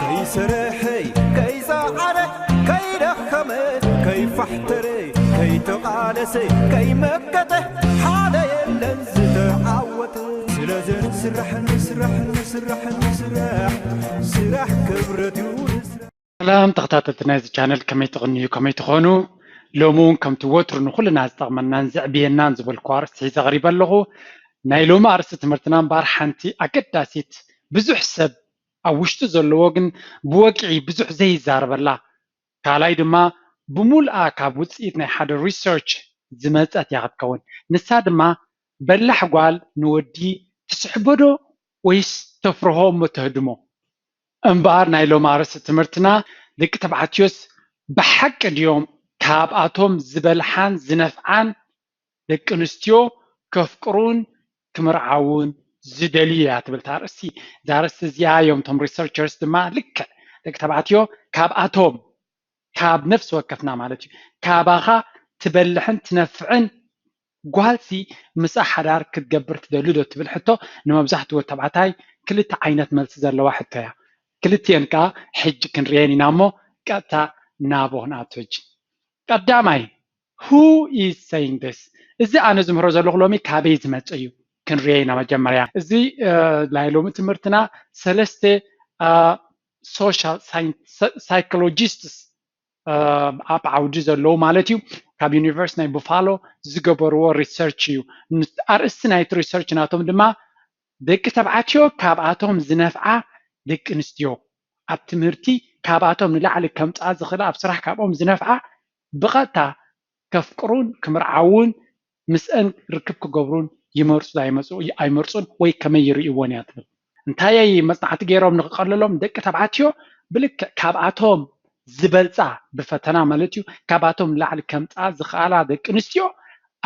ከይሰርሐ ከይፀዓረ ከይደኸመ ከይፋሕተረ ከይተቓለሰ ከይመከተ ሓደ የለን ዝተዓወተ። ስለዚ ንስራሕ ንስራሕ ንስራሕ ንስራሕ ስራሕ ክብረት እዩ። ሰላም ተኸታተልቲ ናይዚ ቻነል፣ ከመይ ትቕንዩ፣ ከመይ ትኾኑ? ሎሚ እውን ከምቲ ወትሩ ንኹልና ዝጠቕመናን ዘዕብየናን ዝበልኩ ኣርእስቲ ሒዘ ቀሪበ ኣለኹ። ናይ ሎሚ ኣርእስቲ ትምህርትና እምበኣር ሓንቲ ኣገዳሲት፣ ብዙሕ ሰብ ኣብ ውሽጡ ዘለዎ ግን ብወግዒ ብዙሕ ዘይዛረበላ፣ ካልኣይ ድማ ብሙልኣ ካብ ውፅኢት ናይ ሓደ ሪሰርች ዝመፀት እያ ክትከውን። ንሳ ድማ በላሕ ጓል ንወዲ ትስሕቦ ዶ ወይስ ተፍርሆ እሞ ተህድሞ? እምበኣር ናይ ሎሚ ኣርእስቲ ትምህርትና ደቂ ተባዕትዮስ ብሓቂ ድዮም ካብኣቶም ዝበልሓን ዝነፍዓን ደቂ ኣንስትዮ ከፍቅሩን ክምርዓውን ዝደልዩ እያ ትብል እታ ኣርእስቲ። እዛ ኣርእስቲ እዚኣ እዮም እቶም ሪሰርቸርስ ድማ ልክዕ ደቂ ተባዕትዮ ካብኣቶም ካብ ነፍሲ ወከፍና ማለት እዩ ካባኻ ትበልሕን ትነፍዕን ጓልሲ ምስኣ ሓዳር ክትገብር ትደሊ ዶ ትብል ሕቶ ንመብዛሕትኡ ወዲ ተባዕታይ ክልተ ዓይነት መልሲ ዘለዋ ሕቶ እያ። ክልቲኤን ከዓ ሕጂ ክንርእየን ኢና እሞ ቀጥታ ናብኡ ክንኣቱ ሕጂ። ቀዳማይ who is saying this? እዚ ኣነ ዝምህሮ ዘለኹ ሎሚ ካበይ ዝመፀ እዩ ክንርኦ ኢና። መጀመርያ እዚ ናይ ሎሚ ትምህርትና ሰለስተ social psychologists ኣብ ዓውዲ ዘለዉ ማለት እዩ ካብ ዩኒቨርሲቲ ናይ ቡፋሎ ዝገበርዎ ሪሰርች እዩ። ኣርእስቲ ናይቲ ሪሰርች ናቶም ድማ ደቂ ተባዕትዮ ካብኣቶም ዝነፍዓ ደቂ ኣንስትዮ ኣብ ትምህርቲ ካብኣቶም ንላዕሊ ከምፅኣ ዝኽእላ ኣብ ስራሕ ካብኦም ዝነፍዓ ብቐጥታ ከፍቅሩን ክምርዓውን ምስአን ርክብ ክገብሩን ይመርፁ ኣይመርፁን ወይ ከመይ ይርእይዎን እያ ትብል። እንታይ መፅናዕቲ ገይሮም ንክቐልሎም ደቂ ተባዕትዮ ብልክዕ ካብኣቶም ዝበልፃ ብፈተና ማለት እዩ ካብኣቶም ንላዕሊ ከምፅኣ ዝኽኣላ ደቂ ኣንስትዮ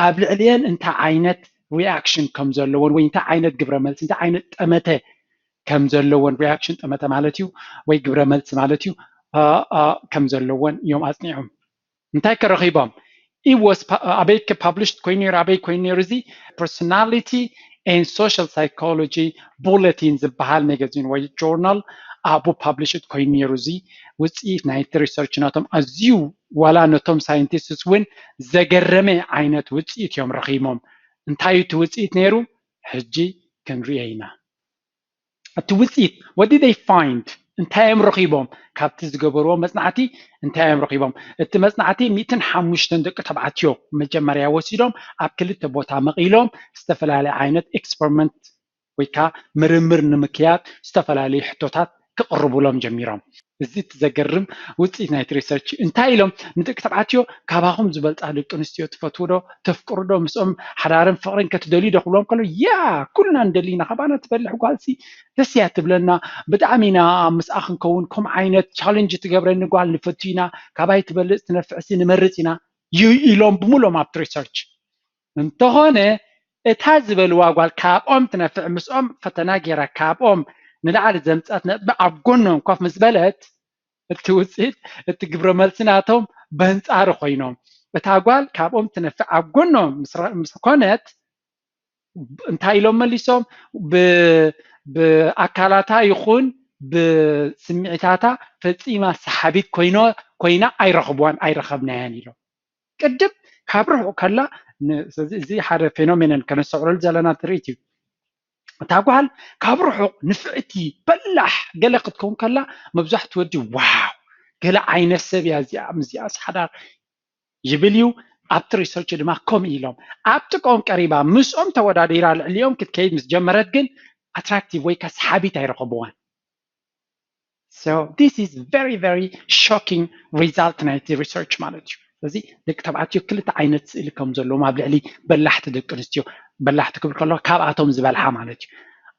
ኣብ ልዕሊአን እንታይ ዓይነት ሪኣክሽን ከም ዘለዎን ወይ እንታይ ዓይነት ግብረ መልሲ እንታይ ዓይነት ጠመተ ከም ዘለዎን ሪኣክሽን ጠመተ ማለት እዩ ወይ ግብረ መልሲ ማለት እዩ ከም ዘለዎን እዮም ኣፅኒዖም። እንታይ ከረኺቦም? ኣበይ ፐብሊሽድ ኮይኑ ነይሩ? ኣበይ ኮይኑ ነይሩ? እዚ personality and social psychology bulletin ዝበሃል መጋዚን ወይ ጆርናል ኣብኡ ፐብሊሽድ ኮይኑ ነይሩ። እዚ ውፅኢት ናይቲ ሪሰርች ናቶም ኣዝዩ ዋላ ነቶም ሳይንቲስትስ እውን ዘገረመ ዓይነት ውፅኢት እዮም ረኺቦም። እንታይ እቲ ውፅኢት ነይሩ? ሕጂ ክንሪኦ ኢና። እቲ ውፅኢት what did they find? እንታይ እዮም ረኺቦም? ካብቲ ዝገበርዎ መፅናዕቲ እንታይ እዮም ረኺቦም? እቲ መፅናዕቲ ሚእትን ሓሙሽተን ደቂ ተባዕትዮ መጀመርያ ወሲዶም ኣብ ክልተ ቦታ መቒሎም ዝተፈላለየ ዓይነት ኤክስፐሪመንት ወይ ከዓ ምርምር ንምክያድ ዝተፈላለዩ ሕቶታት ክቕርቡሎም ጀሚሮም። እዚ እቲ ዘገርም ውፅኢት ናይቲ ሪሰርች እንታይ ኢሎም ንደቂ ተባዕትዮ ካባኹም ዝበልፃ ደቂ ኣንስትዮ ትፈትዉ ዶ ተፍቅሩ ዶ ምስኦም ሓዳርን ፍቕርን ከትደልዩ ዶ ክብሎም ከሎ ያ ኩልና ንደሊ ኢና ካባና ትበልሕ ጓልሲ ደስ እያ ትብለና ብጣዕሚ ኢና ምስኣ ክንከውን ከም ዓይነት ቻለንጅ ትገብረኒ ጓል ንፈቱ ኢና ካባይ ትበልፅ ትነፍዕሲ ንመርፅ ኢና ኢሎም ብምሎም ኣብቲ ሪሰርች እንተኾነ እታ ዝበልዋ ጓል ካብኦም ትነፍዕ ምስኦም ፈተና ገይራ ካብኦም ንላዕሊ ዘምፀት ነጥቢ ኣብ ጎኖም ኮፍ ምስ በለት እቲ ውፅኢት እቲ ግብረ መልሲ ናቶም በንፃሪ ኮይኖም እታ ጓል ካብኦም ትነፍዕ ኣብ ጎኖም ምስ ኮነት እንታይ ኢሎም መሊሶም ብኣካላታ ይኹን ብስምዒታታ ፈፂማ ሰሓቢት ኮይና ኣይረኽብዋን ኣይረኸብናያን ኢሎም ቅድም ካብ ርሑቕ ከላ እዚ ሓደ ፌኖሜነን ከነስተውዕለሉ ዘለና ትርኢት እዩ እታ ጓል ካብ ርሑቕ ንፍዕቲ በላሕ ገለ ክትከውን ከላ መብዛሕቲ ወዲ ዋው ገለ ዓይነት ሰብ እያ እዚኣ ምዚኣ ሓዳር ይብል እዩ ኣብቲ ሪሰርች ድማ ከምኡ ኢሎም ኣብ ጥቅኦም ቀሪባ ምስኦም ተወዳዲራ ልዕሊኦም ክትከይድ ምስ ጀመረት ግን ኣትራክቲቭ ወይ ከ ሰሓቢት ኣይረኸብዋን So this is very very shocking result ናይቲ ሪሰርች ማለት እዩ። ስለዚ ደቂ ተባዕትዮ ክልተ ዓይነት ስእሊ ከም ዘለዎም ኣብ ልዕሊ በላሕቲ ደቂ ኣንስትዮ በላሕቲ ክብል ከሎ ካብኣቶም ዝበልሓ ማለት እዩ።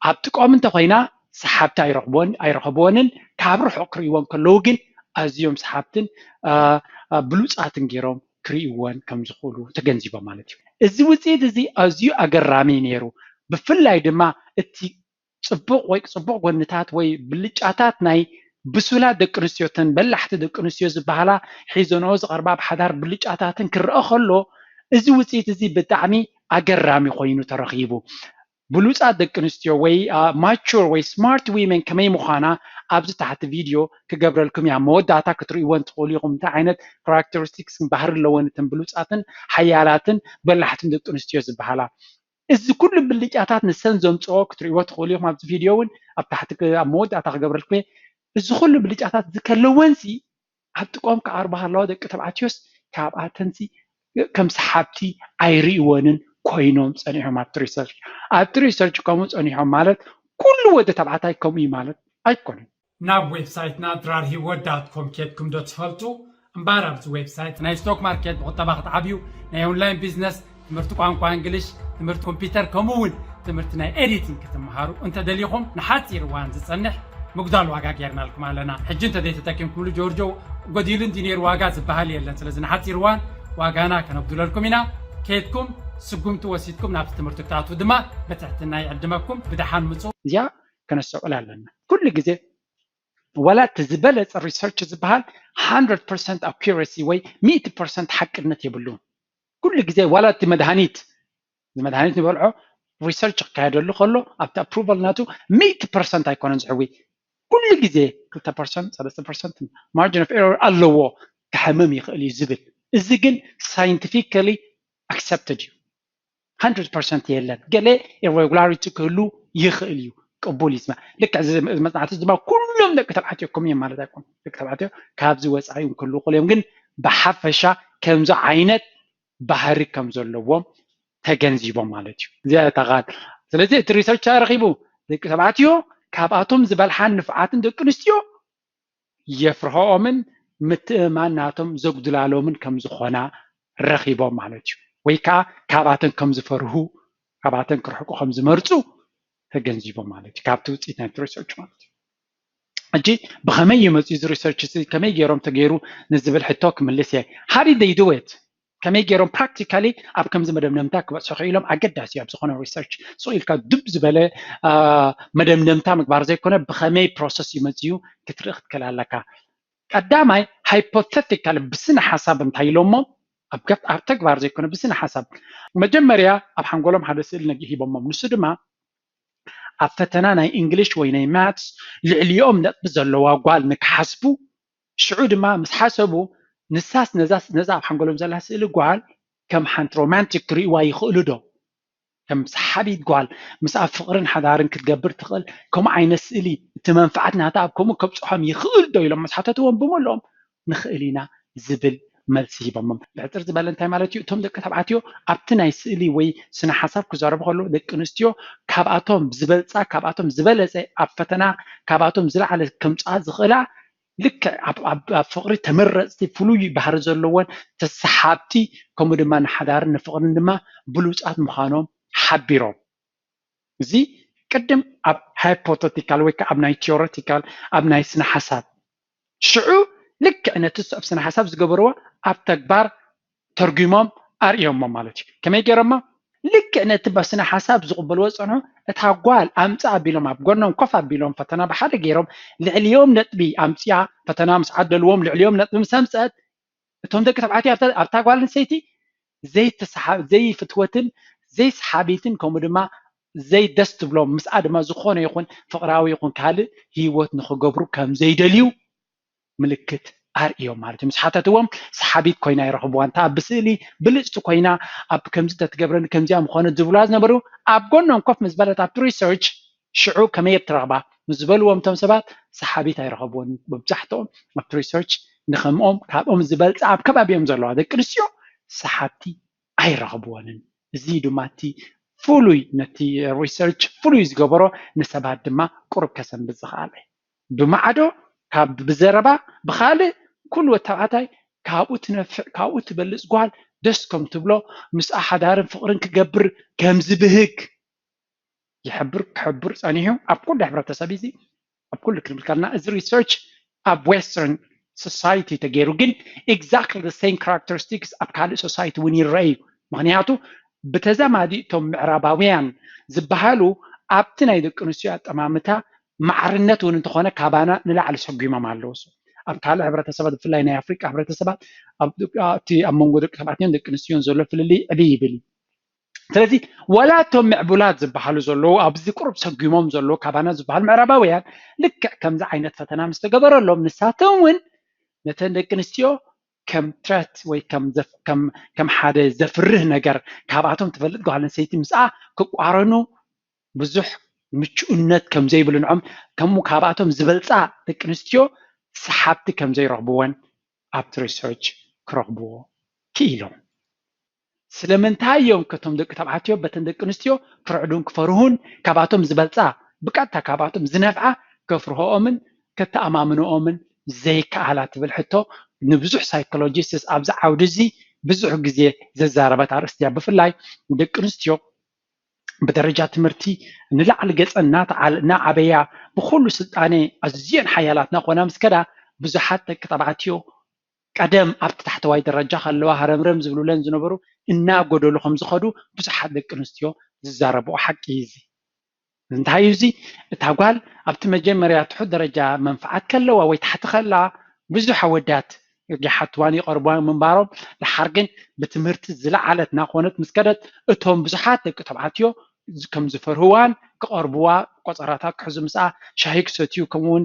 ኣብ ጥቆም እንተኮይና ሰሓብቲ ኣይረኽብዎን ኣይረኸብዎንን ካብ ርሑቕ ክርእይዎን ከለዉ ግን ኣዝዮም ሰሓብትን ብሉፃትን ገይሮም ክርእይዎን ከም ዝኽእሉ ተገንዚቦም ማለት እዩ። እዚ ውፅኢት እዚ ኣዝዩ ኣገራሚ ነይሩ። ብፍላይ ድማ እቲ ፅቡቕ ወይ ፅቡቕ ጎንታት ወይ ብልጫታት ናይ ብሱላት ደቂ ኣንስትዮ ተን በላሕቲ ደቂ ኣንስትዮ ዝበሃላ ሒዘንኦ ዝቐርባ ብሓዳር ብልጫታትን ክረአ ከሎ እዚ ውፅኢት እዚ ብጣዕሚ ኣገራሚ ኮይኑ ተረኺቡ። ብሉፃት ደቂ ኣንስትዮ ወይ ማቹር ወይ ስማርት ዊመን ከመይ ምዃና ኣብዚ ታሕቲ ቪድዮ ክገብረልኩም እያ። መወዳእታ ክትርእይወን ትኽእሉ ኢኹም። እንታይ ዓይነት ካራክተሪስቲክስ ባህሪ ኣለወን እተን ብሉፃትን ሓያላትን በላሕትን ደቂ ኣንስትዮ ዝበሃላ። እዚ ኩሉ ብልጫታት ንሰን ዘምፅኦ ክትርእይዎ ትኽእሉ ኢኹም። ኣብዚ ቪድዮ እውን ኣብ ታሕቲ ኣብ መወዳእታ ክገብረልኩም እየ። እዚ ኩሉ ብልጫታት ዝከለወን ሲ ኣብ ጥቆም ክዓርባ ከለዋ ደቂ ተባዕትዮስ ካብኣተንሲ ከም ሰሓብቲ ኣይርእይወንን ኮይኖም ጸኒሖም ኣብቲ ሪሰርች። ኣብቲ ሪሰርች ከምኡ ጸኒሖም ማለት ኩሉ ወዲ ተባዕታይ ከምኡ እዩ ማለት ኣይኮነን። ናብ ዌብሳይትና ድራር ሂወት ዳት ኮም ኬድኩም ዶ ትፈልጡ? እምበኣር ኣብዚ ዌብሳይት ናይ ስቶክ ማርኬት ብቁጠባ ክትዓብዩ፣ ናይ ኦንላይን ቢዝነስ፣ ትምህርቲ ቋንቋ እንግሊሽ፣ ትምህርቲ ኮምፒውተር ከምኡ እውን ትምህርቲ ናይ ኤዲቲንግ ክትመሃሩ እንተደሊኹም ንሓፂር እዋን ዝፀንሕ ምጉዳል ዋጋ ጌርናልኩም ኣለና። ሕጂ እንተዘይተጠቂምኩምሉ ጆርጆ ጎዲሉ እንዲ ነይሩ ዋጋ ዝበሃል የለን። ስለዚ ንሓፂር እዋን ዋጋና ከነጉድለልኩም ኢና። ከይድኩም ስጉምቲ ወሲድኩም ናብቲ ትምህርቲ ክትኣትዉ ድማ ብትሕትና ይዕድመኩም። ብደሓን ምፁ። እዚኣ ከነስተውዕል ኣለና። ኩሉ ግዜ ዋላ እቲ ዝበለፀ ሪሰርች ዝበሃል hundred percent accuracy ወይ ሚእቲ ፐርሰንት ሓቅነት የብሉን። ኩሉ ግዜ ዋላ እቲ መድሃኒት መድሃኒት ንበልዖ ሪሰርች ክካየደሉ ከሎ ኣብቲ ኣፕሩቫል ናቱ ሚእቲ ፐርሰንት ኣይኮነን ዝሕዊ። ኩሉ ግዜ ክልተ ፐርሰንት ሰለስተ ፐርሰንት ማርጅን ኦፍ ኤረር ኣለዎ ክሓምም ይኽእል እዩ ዝብል። እዚ ግን ሳይንቲፊካሊ ኣክሰፕትድ እዩ። hundred percent የለን። ገለ ኢሬጉላሪቲ ክህሉ ይኽእል እዩ፣ ቅቡል እዩ። ልክዕ እዚ መፅናዕቲ ድማ ኩሎም ደቂ ተባዕትዮ ከምኡ እዮም ማለት ኣይኮኑን። ደቂ ተባዕትዮ ካብዚ ወፃኢ እውን ክህልዉ ይኽእሉ እዮም፣ ግን ብሓፈሻ ከምዚ ዓይነት ባህሪ ከም ዘለዎም ተገንዚቦም ማለት እዩ። እዚኣ እታ ቃል። ስለዚ እቲ ሪሰርች እንታይ ረኺቡ? ደቂ ተባዕትዮ ካብኣቶም ዝበልሓን ንፉዓትን ደቂ ኣንስትዮ የፍርሆኦምን ምትእምማን ናቶም ዘጉድላሎምን ከም ዝኾና ረኺቦም ማለት እዩ። ወይ ከዓ ካብኣተን ከም ዝፈርሁ፣ ካብኣተን ክርሕቁ ከም ዝመርፁ ተገንዚቦም ማለት እዩ። ካብቲ ውፅኢት ናይቲ ሪሰርች ማለት እዩ። ሕጂ ብኸመይ እዩ መፅኡ እዚ ሪሰርች እዚ? ከመይ ገይሮም ተገይሩ ንዝብል ሕቶ ክምልስ እየ። How did they do it? ከመይ ገይሮም ፕራክቲካሊ ኣብ ከምዚ መደምደምታ ክበፅሑ ክኢሎም ኣገዳሲ እዩ። ኣብ ዝኾነ ሪሰርች ስቕ ኢልካ ድብ ዝበለ መደምደምታ ምግባር ዘይኮነ ብኸመይ ፕሮሰስ እዩ መፅኡ ክትርኢ ክትክእል ኣለካ። ቀዳማይ ሃይፖተቲካል ብስነ ሓሳብ እንታይ ኢሎሞ ኣብ ተግባር ዘይኮነ ብስነ ሓሳብ መጀመርያ ኣብ ሓንጎሎም ሓደ ስእሊ ነጊ ሂቦሞም። ንሱ ድማ ኣብ ፈተና ናይ እንግሊሽ ወይ ናይ ማትስ ልዕሊኦም ነጥቢ ዘለዋ ጓል ንክሓስቡ ሽዑ ድማ ምስ ሓሰቡ ንሳስ ነዛ ነዛ ኣብ ሓንጎሎም ዘላ ስእሊ ጓል ከም ሓንቲ ሮማንቲክ ክርእይዋ ይኽእሉ ዶ? ከም ሰሓቢት ጓል ምስ ኣብ ፍቕርን ሓዳርን ክትገብር ትኽእል ከምኡ ዓይነት ስእሊ እቲ መንፍዓት ናታ ኣብ ከምኡ ከብፅሖም ይኽእል ዶ ኢሎም ምስ ሓተትዎም ብምልኦም ንኽእል ኢና ዝብል መልሲ ሂቦሞም። ብሕፅር ዝበለ እንታይ ማለት እዩ? እቶም ደቂ ተባዕትዮ ኣብቲ ናይ ስእሊ ወይ ስነ ሓሳብ ክዛረቡ ከለዉ ደቂ ኣንስትዮ ካብኣቶም ዝበልፃ ካብኣቶም ዝበለፀ ኣብ ፈተና ካብኣቶም ዝለዓለ ከምፅኣ ዝኽእላ ልክዕ ኣብ ፍቕሪ ተመረፅቲ ፍሉይ ባህሪ ዘለወን ተሰሓብቲ ከምኡ ድማ ንሓዳርን ንፍቕርን ድማ ብሉፃት ምዃኖም ሓቢሮም። እዚ ቅድም ኣብ ሃይፖተቲካል ወይ ከዓ ኣብ ናይ ቲዮረቲካል ኣብ ናይ ስነ ሓሳብ ሽዑ ልክዕ ነቲ ኣብ ስነ ሓሳብ ዝገበርዎ ኣብ ተግባር ተርጉሞም ኣርእዮሞ ማለት እዩ። ከመይ ገይሮሞ? ልክዕ ነቲ ብስነ ሓሳብ ዝቕበልዎ ዝፀንሑ እታ ጓል ኣምፅኣ ኣቢሎም ኣብ ጎኖም ኮፍ ኣቢሎም ፈተና ብሓደ ገይሮም ልዕሊኦም ነጥቢ ኣምፅኣ ፈተና ምስ ዓደልዎም ልዕሊኦም ነጥቢ ምስ ኣምፀአት እቶም ደቂ ተባዕትዮ ኣብታ ጓል ኣንስተይቲ ዘይፍትወትን ዘይሰሓቢትን ከምኡ ድማ ዘይደስ ትብሎም ምስኣ ድማ ዝኾነ ይኹን ፍቕራዊ ይኹን ካልእ ህይወት ንኽገብሩ ከም ዘይደልዩ ምልክት ኣርእዮም ማለት እዩ። ምስ ሓተትዎም ሰሓቢት ኮይና ይረኽብዋ። እንተ ኣብ ብስእሊ ብልፅቲ ኮይና ኣብ ከምዚ ተትገብረኒ ከምዚኣ ምኾነት ዝብልዋ ዝነበሩ ኣብ ጎኖም ኮፍ ምስ በለት ኣብቲ ሪሰርች ሽዑ ከመይ ትረኽባ ምስ ዝበልዎም እቶም ሰባት ሰሓቢት ኣይረኸብዎን። መብዛሕትኦም ኣብቲ ሪሰርች ንከምኦም ካብኦም ዝበልፃ ኣብ ከባቢኦም ዘለዋ ደቂ ኣንስትዮ ሰሓብቲ ኣይረኽብዎንን። እዚ ድማ እቲ ፍሉይ ነቲ ሪሰርች ፍሉይ ዝገበሮ ንሰባት ድማ ቁሩብ ከሰንብድ ዝኸኣለ ብማዕዶ ካብ ብዘረባ ብኻልእ ኩሉ ወተባዕታይ ካብኡ ትነፍዕ ካብኡ ትበልፅ ጓል ደስ ከም ትብሎ ምስኣ ሓዳርን ፍቕርን ክገብር ከም ዝብህግ ይሕብር ክሕብር ጸኒሑ ኣብ ኩሉ ሕብረተሰብ እዚ ኣብ ኩሉ ክንብል ከለና እዚ ሪሰርች ኣብ western society ተገይሩ ግን exactly the same characteristics ኣብ ካልእ society እውን ይረአ እዩ። ምክንያቱ ብተዛማዲ እቶም ምዕራባውያን ዝበሃሉ ኣብቲ ናይ ደቂ ኣንስትዮ ኣጠማምታ ማዕርነት እውን እንተኾነ ካባና ንላዕሊ ሰጒሞም ኣለዉ። ኣብ ካልእ ሕብረተሰባት ብፍላይ ናይ ኣፍሪቃ ሕብረተሰባት እቲ ኣብ መንጎ ደቂ ተባዕትዮን ደቂ ኣንስትዮን ዘሎ ፍልልይ ዕብይ ይብል እዩ። ስለዚ ዋላ እቶም ምዕቡላት ዝበሃሉ ዘለዉ ኣብዚ ቁሩብ ሰጒሞም ዘለዉ ካባና ዝበሃሉ ምዕራባውያን ልክዕ ከምዚ ዓይነት ፈተና ምስ ተገበረሎም ንሳቶም እውን ነተን ደቂ ኣንስትዮ ከም ትረት ወይ ከም ሓደ ዘፍርህ ነገር ካብኣቶም ትፈልጥ ጓል ኣንስተይቲ ምስኣ ክቋረኑ ብዙሕ ምቹእነት ከም ዘይብሉ ንዖም ከምኡ ካብኣቶም ዝበልፃ ደቂ ኣንስትዮ ሰሓብቲ ከም ዘይረኽብወን ኣብቲ ሪሰርች ክረኽብዎ ክኢሎም። ስለምንታይ እዮም ከቶም ደቂ ተባዕትዮ በተን ደቂ ኣንስትዮ ክርዕዱን ክፈርሁን ካብኣቶም ዝበልፃ ብቀጥታ ካብኣቶም ዝነፍዓ ከፍርሆኦምን ከተኣማምንኦምን ዘይከኣላ ትብል ሕቶ ንብዙሕ ሳይኮሎጂስትስ ኣብዚ ዓውዲ እዚ ብዙሕ ግዜ ዘዛረበት ኣርእስቲ እያ። ብፍላይ ደቂ ኣንስትዮ ብደረጃ ትምህርቲ ንላዕሊ ገፀን እናተዓለ እናዓበያ ብኩሉ ስልጣነ ኣዝየን ሓያላት እናኾና ምስ ከዳ ብዙሓት ደቂ ተባዕትዮ ቀደም ኣብቲ ታሕተዋይ ደረጃ ከለዋ ሃረምረም ዝብሉለን ዝነበሩ እናጎደሉ ከም ዝኸዱ ብዙሓት ደቂ ኣንስትዮ ዝዛረብኦ ሓቂ እዩ። እዚ እንታይ እዩ? እዚ እታ ጓል ኣብቲ መጀመርያ ትሑት ደረጃ መንፍዓት ከለዋ ወይ ታሕቲ ከላ ብዙሕ ኣወዳት ይሓትዋን ይቐርቧን ምንባሮም ድሓር ግን ብትምህርቲ ዝለዓለት እናኾነት ምስ ከደት እቶም ብዙሓት ደቂ ተባዕትዮ ከም ዝፈርህዋን ክቐርብዋ ቆፀራታት ክሕዙ ምስኣ ሻሂ ክሰትዩ ከምኡውን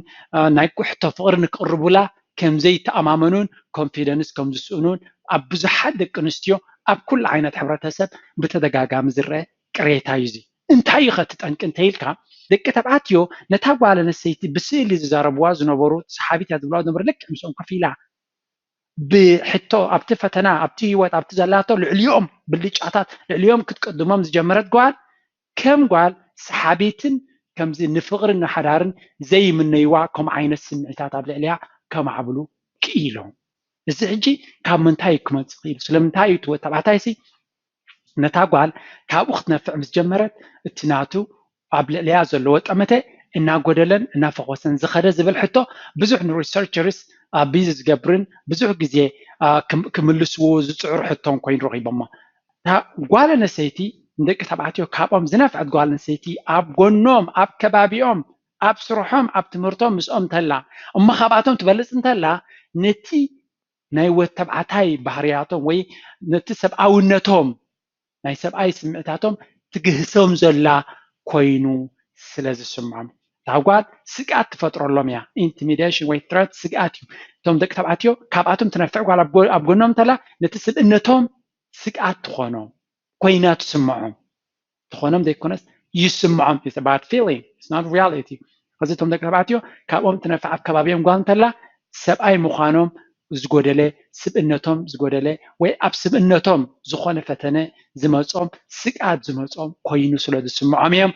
ናይ ሕቶ ፍቕሪ ንክቕርቡላ ከም ዘይተኣማመኑን ኮንፊደንስ ከም ዝስእኑን ኣብ ብዙሓት ደቂ ኣንስትዮ ኣብ ኩሉ ዓይነት ሕብረተሰብ ብተደጋጋሚ ዝረአ ቅሬታ እዩ። እዚ እንታይ እዩ ከቲ ጠንቂ እንተይልካ ደቂ ተባዕትዮ ነታ ጓል ኣንስተይቲ ብስእሊ ዝዛረብዋ ዝነበሩ ሰሓቢት እያ ዝብልዋ ዝነበሩ ልክዕ ምስኦም ኮፍ ኢላ ብሕቶ ኣብቲ ፈተና ኣብቲ ህይወት ኣብቲ ዘላቶ ልዕሊኦም ብልጫታት ልዕሊኦም ክትቅድሞም ዝጀመረት ጓል ከም ጓል ሰሓቢትን ከምዚ ንፍቕርን ንሓዳርን ዘይምነይዋ ከምኡ ዓይነት ስምዒታት ኣብ ልዕሊያ ከማዕብሉ ክኢሎም። እዚ ሕጂ ካብ ምንታይ እዩ ክመፅእ ክኢሉ? ስለምንታይ እዩ እቲ ወተባዕታይ ሲ ነታ ጓል ካብኡ ክትነፍዕ ምስ ጀመረት እቲ ናቱ ኣብ ልዕሊያ ዘለዎ ጠመተ እናጎደለን እናፈኾሰን ዝኸደ ዝብል ሕቶ ብዙሕ ንሪሰርቸርስ ኣቢዝ ዝገብርን ብዙሕ ግዜ ክምልስዎ ዝፅዕሩ ሕቶን ኮይኑ ረኺቦሞ። እታ ጓል ኣነስተይቲ ንደቂ ተባዕትዮ ካብኦም ዝነፍዐት ጓል ኣነስተይቲ ኣብ ጎኖም ኣብ ከባቢኦም ኣብ ስርሖም ኣብ ትምህርቶም ምስኦም እንተላ እሞ ካብኣቶም ትበልፅ እንተላ ነቲ ናይ ወተባዕታይ ባህርያቶም ወይ ነቲ ሰብኣውነቶም ናይ ሰብኣይ ስምዕታቶም ትግህሶም ዘላ ኮይኑ ስለ ዝስምዖም እታ ጓል ስግኣት ትፈጥረሎም እያ። ኢንቲሚዴሽን ወይ ትረት ስግኣት እዩ። እቶም ደቂ ተባዕትዮ ካብኣቶም ትነፍዕ ጓል ኣብ ጎኖም እንተላ ነቲ ስብእነቶም ስግኣት ትኾኖም ኮይና ትስምዖም ትኾኖም ዘይኮነስ ይስምዖም። It's about feeling, it's not reality። እዚ እቶም ደቂ ተባዕትዮ ካብኦም ትነፍዕ ኣብ ከባቢኦም ጓል እንተላ ሰብኣይ ምዃኖም ዝጎደለ ስብእነቶም ዝጎደለ ወይ ኣብ ስብእነቶም ዝኾነ ፈተነ ዝመፆም ስግኣት ዝመፆም ኮይኑ ስለ ዝስምዖም እዮም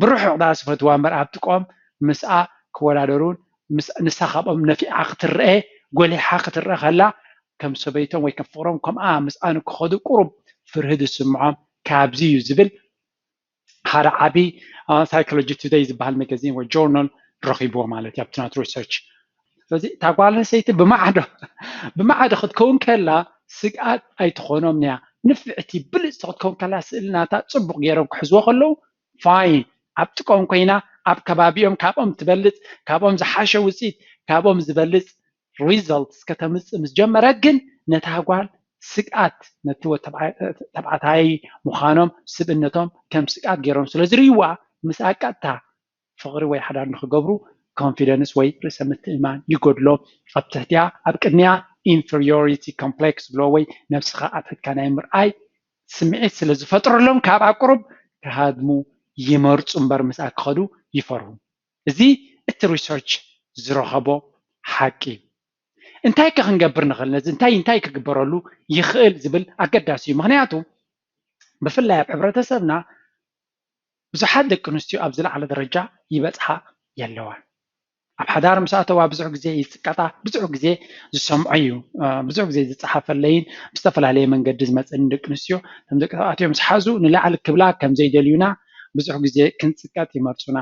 ብርሑቕ ዳ ዝፈትዋ እምበር ኣብ ጥቆም ምስኣ ክወዳደሩን ንሳ ካብኦም ነፊዓ ክትረአ ጎሊሓ ክትረአ ከላ ከም ሰበይቶም ወይ ከም ፍቕሮም ከምኣ ምስኣ ንክኸዱ ቁሩብ ፍርሂ ዝስምዖም ካብዚ እዩ ዝብል ሓደ ዓቢ ሳይኮሎጂ ቱደይ ዝበሃል መጋዚን ወይ ጆርናል ረኺብዎ ማለት እዩ ኣብቲ ናቱ ሪሰርች። ስለዚ እታ ጓል ኣንስተይቲ ብማዕዶ ብማዕዶ ክትከውን ከላ ስግኣት ኣይትኾኖም እያ። ንፍዕቲ ብልፅቲ ክትከውን ከላ ስእሊ ናታ ፅቡቕ ገይሮም ክሕዝዎ ከለዉ ፋይን ኣብ ጥቆም ኮይና ኣብ ከባቢኦም ካብኦም ትበልፅ ካብኦም ዝሓሸ ውፅኢት ካብኦም ዝበልፅ ሪዛልትስ ከተምፅእ ምስ ጀመረት ግን ነታ ጓል ስግኣት ነቲ ተባዕታይ ምዃኖም ስብእነቶም ከም ስግኣት ገይሮም ስለ ዝርእይዋ ምስኣ ቀጥታ ፍቕሪ ወይ ሓዳር ንክገብሩ ኮንፊደንስ ወይ ርእሰ ምትእምማን ይጎድሎም። ኣብ ትሕቲኣ ኣብ ቅድሚያ ኢንፌሪዮሪቲ ኮምፕሌክስ ዝብሎ ወይ ነብስኻ ኣትሒትካ ናይ ምርኣይ ስምዒት ስለ ዝፈጥረሎም ካብ ኣቁሩብ ክሃድሙ ይመርፁ እምበር ምስኣ ክኸዱ ይፈርሁ። እዚ እቲ ሪሰርች ዝረኸቦ ሓቂ እዩ። እንታይ ከ ክንገብር ንኽእል ነዚ እንታይ እንታይ ክግበረሉ ይኽእል ዝብል ኣገዳሲ እዩ። ምክንያቱ ብፍላይ ኣብ ሕብረተሰብና ብዙሓት ደቂ ኣንስትዮ ኣብ ዝለዓለ ደረጃ ይበፅሓ የለዋን። ኣብ ሓዳር ምስ ኣተዋ ብዙሕ ግዜ ይፅቀጣ፣ ብዙሕ ግዜ ዝሰምዖ እዩ፣ ብዙሕ ግዜ ዝፀሓፈለይን ብዝተፈላለየ መንገዲ ዝመፀኒ ደቂ ኣንስትዮ እቶም ደቂ ተባዕትዮ ምስ ሓዙ ንላዕሊ ክብላ ከም ዘይደልዩና ብዙሕ ግዜ ክንፅቀጥ ይመርፁና።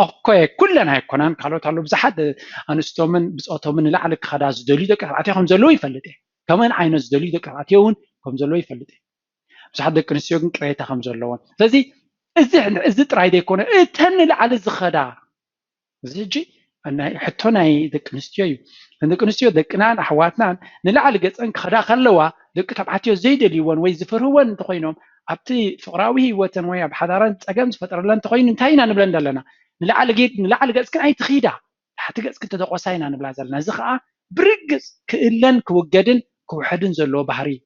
ኦኮ ኩለን ኣይኮናን ካልኦት ኣለዉ ብዙሓት ኣንስቶምን ብፆቶምን ንላዕሊ ክኸዳ ዝደልዩ ደቂ ተባዕትዮ ከም ዘለዉ ይፈልጥ እየ። ከምኡን ዓይነት ዝደልዩ ደቂ ተባዕትዮ እውን ከም ዘለዉ ይፈልጥ እየ። ብዙሓት ደቂ ኣንስትዮ ግን ቅሬታ ከም ዘለዎን ስለዚ እዚ እዚ ጥራይ ዘይኮነ እተን ንላዕሊ ዝኸዳ እዚ ሕጂ ናይ ሕቶ ናይ ደቂ ኣንስትዮ እዩ። እተን ደቂ ኣንስትዮ ደቅናን ኣሕዋትናን ንላዕሊ ገፀን ክኸዳ ከለዋ ደቂ ተባዕትዮ ዘይደልይወን ወይ ዝፈርህወን እንተኮይኖም ኣብቲ ፍቕራዊ ህይወተን ወይ ኣብ ሓዳረን ፀገም ዝፈጠረለን እንተኮይኑ እንታይ ኢና ንብለን ዘለና? ንላዕሊ ጌድ ንላዕሊ ገፅክን ኣይትኺዳ፣ ታሕቲ ገፅክን ተደቆሳ ኢና ንብላ ዘለና። እዚ ከዓ ብርግፅ ክእለን ክውገድን ክውሐድን ዘለዎ ባህሪ እዩ።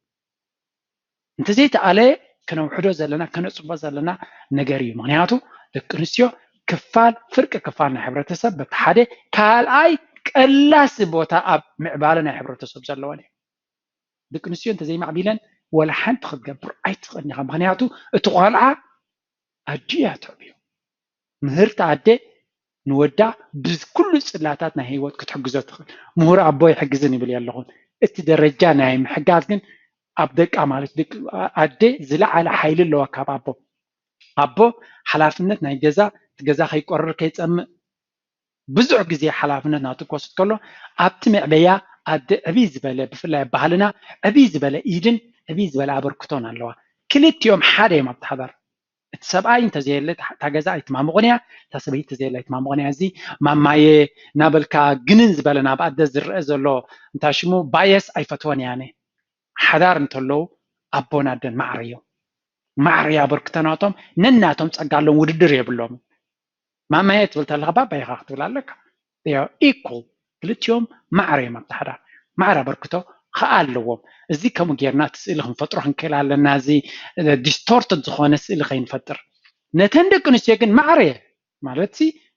እንተዘይተኣለ ከነውሕዶ ዘለና ከነፅቦ ዘለና ነገር እዩ። ምክንያቱ ደቂ ኣንስትዮ ክፋል ፍርቂ ክፋል ናይ ሕብረተሰብ በቲ ሓደ ካልኣይ ቀላሲ ቦታ ኣብ ምዕባለ ናይ ሕብረተሰብ ዘለወን እዩ። ደቂ ኣንስትዮ እንተዘይማዕቢለን ወላ ሓንቲ ክትገብር ኣይትኽእልን ኢኻ። ምክንያቱ እቲ ቆልዓ ኣዲኡ እያ ተዕብዮ። ምህርቲ ኣደ ንወዳ ብኩሉ ጽላታት ናይ ህይወት ክትሕግዞ ትኽእል። ምሁር ኣቦ ይሕግዝን ይብል የለኹን። እቲ ደረጃ ናይ ምሕጋዝ ግን ኣብ ደቃ ማለት ደቂ ኣደ ዝለዓለ ሓይሊ ኣለዋ ካብ ኣቦ። ኣቦ ሓላፍነት ናይ ገዛ እቲ ገዛ ከይቆርር ከይጸምእ ብዙሕ ግዜ ሓላፍነት ናቱ ክወስድ ከሎ ኣብቲ መዕበያ ኣደ ዕብይ ዝበለ ብፍላይ ኣብ ባህልና ዕብይ ዝበለ ኢድን ዕብይ ዝበለ ኣበርክቶን ኣለዋ። ክልቲኦም ሓደ እዮም ኣብቲ ሓዳር። እቲ ሰብኣይ እንተዘየለ እታ ገዛ ኣይትማምቑን እያ፣ እታ ሰበይቲ እንተዘየለ ኣይትማምቑን እያ። እዚ ማማየ እናበልካ ግንን ዝበለ ናብ ኣደ ዝረአ ዘሎ እንታይ ሽሙ ባየስ ኣይፈትወን እየ ኣነ። ሓዳር እንተለዉ ኣቦን ኣደን ማዕረ እዮም። ማዕረ ኣበርክቶ ናቶም ነናቶም ጸጋ ኣለዎም፣ ውድድር የብሎም። ማማየ ትብል ተለኻ ባባ ኢኻ ክትብል ኣለካ። ኢኩል ክልቲኦም ማዕረ እዮም ኣብቲ ሓዳር ማዕረ ኣበርክቶ ከዓ ኣለዎም። እዚ ከምኡ ጌርና እቲ ስእሊ ክንፈጥሮ ክንክእል ኣለና። እዚ ዲስቶርትድ ዝኾነ ስእሊ ከይንፈጥር። ነተን ደቂ ኣንስትዮ ግን ማዕረ ማለት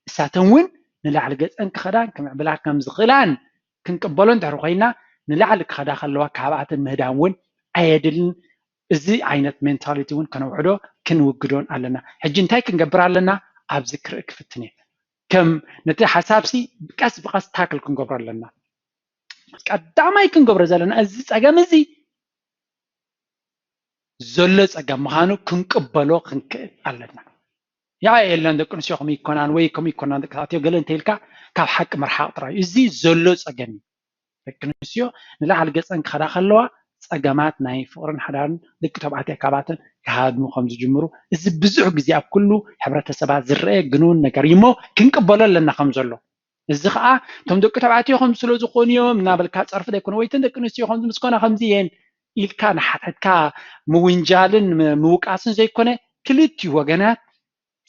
እሳተን እውን ንላዕሊ ገፀን ክኸዳን ክምዕብላ ከም ዝኽእላን ክንቅበሎ እንድሕር ኮይና ንላዕሊ ክኸዳ ከለዋ ካብኣተን ምህዳን እውን ኣየድልን። እዚ ዓይነት ሜንታሊቲ እውን ከነውሕዶ ክንውግዶን ኣለና። ሕጂ እንታይ ክንገብር ኣለና? ኣብዚ ክርኢ ክፍትን እየ። ከም ነቲ ሓሳብሲ ቀስ ብቀስ ታክል ክንገብሮ ኣለና። ቀዳማይ ክንገብሮ ዘለና እዚ ፀገም እዚ ዘሎ ፀገም ምዃኑ ክንቅበሎ ክንክእል ኣለና። ያ የለን ደቂ ኣንስትዮ ከምኡ ይኮናን ወይ ከምኡ ይኮናን ደቂ ተባዕትዮ ገለ እንተኢልካ ካብ ሓቂ ምርሓቕ ጥራይ እዩ። እዚ ዘሎ ፀገም እዩ። ደቂ ኣንስትዮ ንላዕሊ ገፀን ክኸዳ ከለዋ ፀገማት ናይ ፍቕርን ሓዳርን ደቂ ተባዕትዮ ካባተን ክሃድሙ ከም ዝጅምሩ እዚ ብዙሕ ግዜ ኣብ ኩሉ ሕብረተሰባት ዝረአ ግኑን ነገር እዩ እሞ ክንቅበሎ ኣለና ከም ዘሎ። እዚ ከዓ እቶም ደቂ ተባዕትዮ ከም ስለ ዝኾኑ እዮም እናበልካ ፀርፊ ዘይኮነ ወይ እተን ደቂ ኣንስትዮ ከምዚ ምስ ኮና ከምዚ እየን ኢልካ ንሓትሕትካ ምውንጃልን ምውቃስን ዘይኮነ ክልቲኡ ወገናት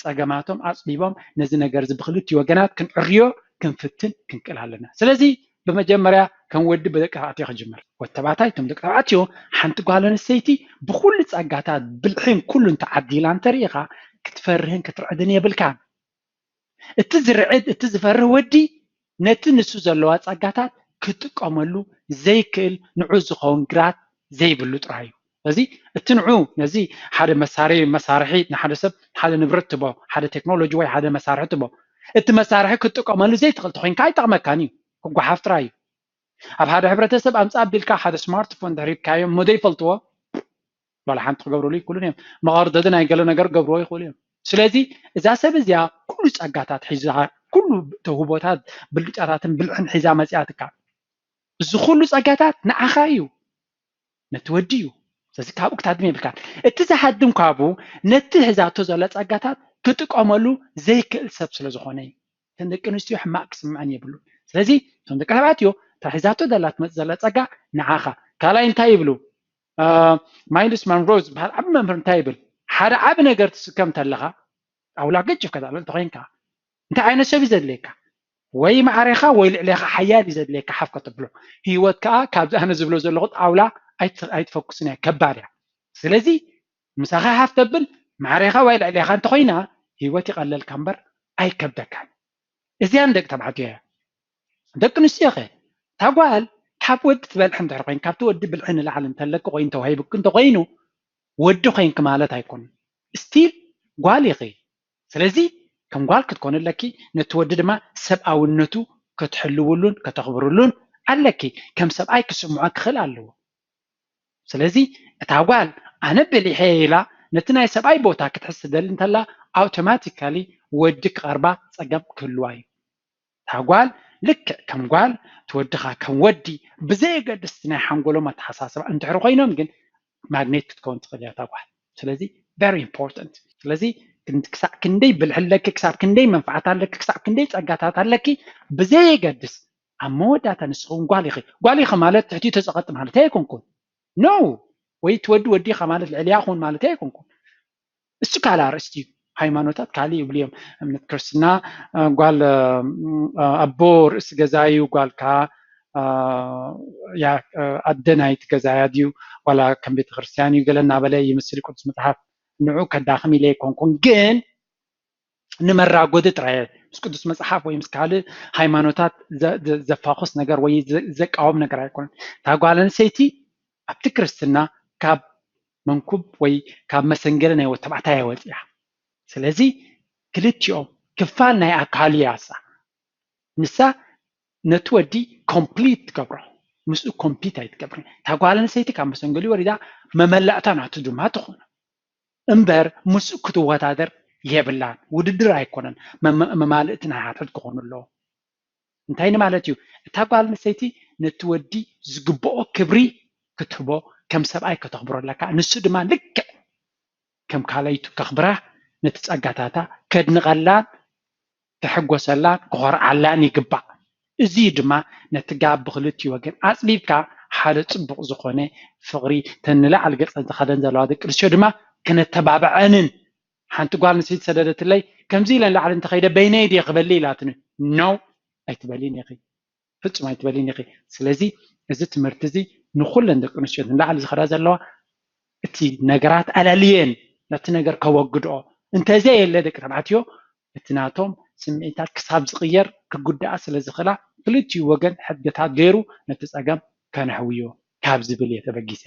ፀገማቶም ኣፅቢቦም ነዚ ነገር እዚ ብክልቲኡ ወገናት ክንዕርዮ ክንፍትን ክንክእል ኣለና። ስለዚ ብመጀመርያ ከም ወዲ ብደቂ ተባዕትዮ ክጅምር። ወዲ ተባዕታይ እቶም ደቂ ተባዕትዮ ሓንቲ ጓል ኣንስተይቲ ብኩሉ ፀጋታት ብልሒን ኩሉን ተዓዲላ እንተሪኢኻ ክትፈርህን ክትርዕድን የብልካን። እቲ ዝርዕድ እቲ ዝፈርህ ወዲ ነቲ ንሱ ዘለዋ ፀጋታት ክጥቀመሉ ዘይክእል ንዑ ዝኸውን ግራት ዘይብሉ ጥራይ እዩ። ስለዚ እቲ ንዑ ነዚ ሓደ መሳሪ መሳርሒ ንሓደ ሰብ ሓደ ንብረት ትቦ ሓደ ቴክኖሎጂ ወይ ሓደ መሳርሒ ትቦ እቲ መሳርሒ ክትጥቀመሉ ዘይትኽእል ተኮይንካ ኣይጠቕመካን እዩ፣ ክጓሓፍ ጥራይ እዩ። ኣብ ሓደ ሕብረተሰብ ኣምፃ ኣቢልካ ሓደ ስማርትፎን ድሕር ሂብካዮም እሞ ዘይፈልጥዎ ዋላ ሓንቲ ክገብሩሉ ይክእሉን እዮም። መቐርደዲ ናይ ገለ ነገር ክገብርዎ ይኽእሉ እዮም። ስለዚ እዛ ሰብ እዚኣ ኩሉ ፀጋታት ሒዛ ኩሉ ተውህቦታት ብልጫታትን ብልሕን ሒዛ መፂኣትካ እዚ ኩሉ ፀጋታት ንዓኻ እዩ ነቲ ወዲ እዩ። ስለዚ ካብኡ ክትሃድም የብልካን። እቲ ዝሃድም ካብኡ ነቲ ሒዛቶ ዘላ ፀጋታት ክጥቀመሉ ዘይክእል ሰብ ስለ ዝኾነ እዩ። እተን ደቂ ኣንስትዮ ሕማቕ ክስምዐን የብሉን። ስለዚ እቶም ደቂ ተባዕትዮ እታ ሒዛቶ ዘላ ትመፅእ ዘላ ፀጋ ንዓኻ ካልኣይ እንታይ ይብሉ? ማይልስ ማንሮ ዝበሃል ዓቢ መምህር እንታይ ይብል? ሓደ ዓቢ ነገር ትስከም ተለኻ ጣውላ ገጭፍካ ተዕልል ተኮይንካ እንታይ ዓይነት ሰብ እዩ ዘድልየካ? ወይ ማዕሬኻ ወይ ልዕሌኻ ሓያል እዩ ዘድልየካ ሓፍ ከተብሎ። ህይወት ከዓ ካብዚ ኣነ ዝብሎ ዘለኹ ጣውላ ኣይትፈኩስን እያ፣ ከባድ እያ። ስለዚ ምሳኻ ሓፍ ተብል ማዕሬኻ ወይ ልዕሌኻ እንተኮይና ህይወት ይቐለልካ እምበር ኣይከብደካን። እዚኣን ደቂ ተባዕትዮ እያ። ደቂ ኣንስትዮ ከ እታ ጓል ካብ ወዲ ትበልሒ እንድሕር ኮይን ካብቲ ወዲ ብልሒ ንላዕሊ እንተለኪ ኮይኑ ተዋሂቡኪ እንተኮይኑ ወዲ ኮይንኪ ማለት ኣይኮኑን። ስቲል ጓል ኢኺ። ስለዚ ከም ጓል ክትኮኒ ኣለኪ፣ ነቲ ወዲ ድማ ሰብኣውነቱ ክትሕልውሉን ከተኽብርሉን ኣለኪ። ከም ሰብኣይ ክስምዖ ክኽእል ኣለዎ። ስለዚ እታ ጓል ኣነ በሊሐ ኢላ ነቲ ናይ ሰብኣይ ቦታ ክትሕዝ ትደሊ እንተላ ኣውቶማቲካሊ ወዲ ክቐርባ ፀገም ክህልዋ እዩ። እታ ጓል ልክዕ ከም ጓል እቲ ወድኻ ከም ወዲ ብዘየገድስ ናይ ሓንጎሎም ኣተሓሳስባ እንድሕር ኮይኖም ግን ማግኔት ክትከውን ትኽእል እያ እታ ጓል። ስለዚ very important። ስለዚ ክሳብ ክንደይ ብልሒ ኣለኪ፣ ክሳብ ክንደይ መንፋዓት ኣለኪ፣ ክሳብ ክንደይ ፀጋታት ኣለኪ ብዘየገድስ ኣብ መወዳእታ ንስኺ እውን ጓል ኢኺ። ጓል ኢኺ ማለት ትሕቲኡ ተፀቐጢ ማለት ኣይኮንኩን። ኖ ወይ እቲ ወዲ ወዲ ኢኻ ማለት ልዕሊያ ኩን ማለት ኣይኮንኩን። እሱ ካልእ ኣርእስቲ እዩ። ሃይማኖታት ካልእ ይብሉ እዮም። እምነት ክርስትና እ፣ ጓል እ፣ ኣቦ ርእሲ ገዛ እዩ፣ ጓል ከኣ እ፣ ያ እ፣ ኣደ ናይቲ ገዛ እያ ድዩ ዋላ ከም ቤተክርስትያን እዩ ገለ እናበለ ይምስል ቅዱስ መጽሓፍ። ንዑ ከዳኽም ኢለ ኣይኮንኩን፣ ግን ንመራጎዲ ጥራይ ምስ ቅዱስ መጽሓፍ ወይ ምስ ካልእ ሃይማኖታት ዘ- ዘ- ዘፋኹስ ነገር ወይ ዘ- ዘቃወም ነገር ኣይኮነን። እታ ጓል ኣንስተይቲ ኣብቲ ክርስትና ካብ መንኩብ ወይ ካብ መሰንገሊ ናይ ወተባዕታይ እያ ወፂኣ። ስለዚ ክልቲኦም ክፋል ናይ ኣካሉ እያ እሳ። ንሳ ነቲ ወዲ ኮምፕሊት ትገብሮ፣ ምስኡ ኮምፒት ኣይትገብርን። እታ ጓል ኣንስተይቲ ካብ መሰንገሊ ወሪዳ መመላእታ ናቱ ድማ ትኾኖ እምበር ምስኡ ክትወዳደር የብላን። ውድድር ኣይኮነን፣ መመ- መማልእቲ ናይ ሓድሕድ ክኾኑ ኣለዎ። እንታይ ንማለት እዩ? እታ ጓል ኣንስተይቲ ነቲ ወዲ ዝግብኦ ክብሪ ክትህቦ፣ ከም ሰብኣይ ከተኽብሮ ኣለካ። ንሱ ድማ ልክዕ ከም ካልኣይቱ ከኽብራ፣ ነቲ ጸጋታታ ከድንቐላን ክሕጎሰላን ክኾርዓላን ይግባእ። እዚ ድማ ነቲ ጋብ ብክልቲኡ ወገን ኣጽቢብካ ሓደ ጽቡቕ ዝኾነ ፍቕሪ ተንላዕሊ ገጸን ተኸደን ዘለዋ ደቂ ኣንስትዮ ድማ ክነተባብዐንን ሓንቲ ጓል ኣንስተይቲ ሰደደትለይ ከምዚ ኢለ ንላዕሊ እንተኸይደ በይነይ ድየ ክበሊ ኢላትኒ no ኣይትበሊን ኢኺ ፍጹም ኣይትበሊን ኢኺ ስለዚ እዚ ትምህርቲ እዚ ንኹለን ደቂ ኣንስትዮ ንላዕሊ ዝኸዳ ዘለዋ እቲ ነገራት ኣለልየን ነቲ ነገር ከወግድኦ እንተዘየለ ደቂ ተባዕትዮ እቲ ናቶም ስምዒታት ክሳብ ዝቕየር ክጉዳኣ ስለ ዝኽእላ ክልቲኡ ወገን ሕድገታት ገይሩ ነቲ ጸገም ከነሕውዮ ካብ ዝብል እየ ተበጊሰ